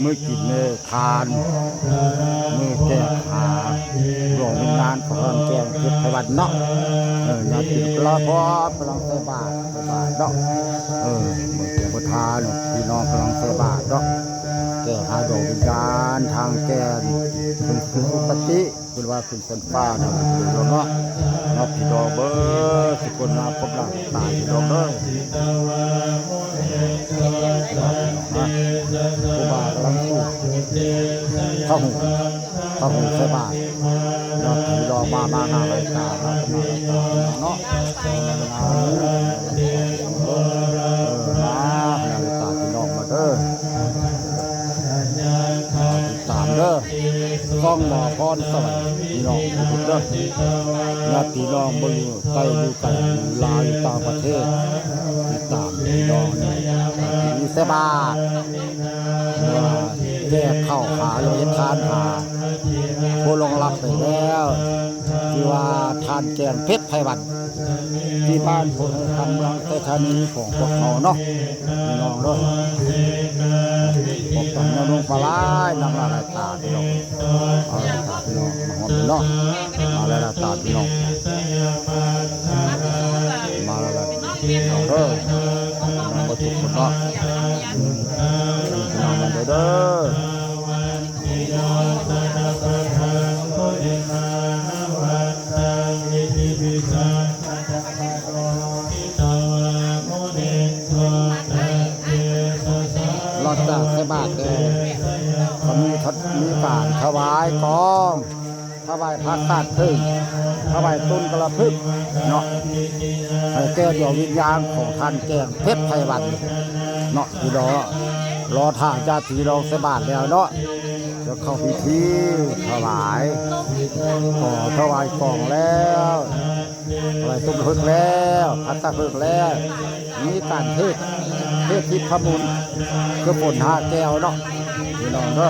ມື້ກິນມື້ທານ ມື້ແກ້ຫາດວງວິນຍານຂອງທ່ານແກ້ງເພັດໄພວັນເນາະ. ເອີ ຍາດຕິກະພວມກຳລັງໃສ່ບາດ ໃສ່ບາດເນາະ. ເອີ ມື້ແກ້ເພິ່ນທານ ພີ່ນ້ອງກຳລັງໃສ່ບາດເນາະ ແກ້ຫາດວງວິນຍານ ທາງແກ່ເພິ່ນສູ່ສຸຄະຕິ ເພິ່ນວ່າຂຶ້ນຊັ້ນຟ້າເນາະ ເນາະ ພີ່ນ້ອງເບີດສຸຄົນນະ ພົບໜ້າຕາພີ່ນ້ອງເດີ. ນະ ຄູບາກຳລັງຈູດພະຫຸ ພະຫຸໃສ່ບາດເນາະ ພີ່ນ້ອງມາ ມາໜ້າຫຼາຍຕາ ມາໜ້າຫຼາຍຕາເນາະ ເອີ ມາໜ້າຫຼາຍຕາພີ່ນ້ອງມາເດີ. ຕິດຕາມເດີ ຊ່ອງໝໍພອນສະຫວັນ ພີ່ນ້ອງທຸກໆເດີ ຍາດພີ່ນ້ອງບໍ່ຢູ່ໃກ້ຢູ່ໄກ ຢູ່ລາວຢູ່ຕ່າງປະເທດ ຕິດຕາມພີ່ນ້ອງນີ້ ມີໃສ່ບາດ ແຈກເຂົ້າຫາ ຫຼືເຮັດທານຫາ ຜູ້ລ່ວງລັບໄປແລ້ວ ທີ່ວ່າທ່ານແກ້ງເພັດໄພວັນ ທີ່ບ້ານໂພນໄຮຄຳ ເມືອງໄຊທານີຂອງພວກເຮົາເນາະ ພີ່ນ້ອງເດີ. ພົບກັນຍາມລົງປາຫຼາຍ ນັກຫຼາຍຕາພີ່ນ້ອງ ເອົາຫຼາຍຕາພີ່ນ້ອງມາຮອດເນາະ ມາຫຼາຍຕາພີ່ນ້ອງ ມາຫຼາຍຕາພີ່ນ້ອງເດີ ມາເບິດທຸກຄົນເນາະ ພີ່ນ້ອງມາເດີ ເດີ ຫຼັງຈາກໃສ່ບາດແລ້ວ ກໍມີ ມີການຖວາຍກອງ ຖວາຍພະທາດເຜິ້ງ ຖວາຍຕົ້ນກະລະພຶກເນາະ ໃຫ້ແກ່ດວງວິນຍານຂອງທ່ານແກ້ງເພັດໄພວັນເນາະ ພີ່ນ້ອງ. ລໍຖ້າຍາດພີ່ນ້ອງໃສ່ບາດແລ້ວເນາະ ຈະເຂົ້າພິທີຖວາຍ ຂໍຖວາຍກອງແລ້ວ ຖວາຍຕົ້ນເຜິ້ງແລ້ວ ພັດຕະເຜິ້ງແລ້ວ ມີການເທດ ເທດທິບພະມົນ ຄືຝົນຫ້າແກ້ວເນາະ ພີ່ນ້ອງເດີ.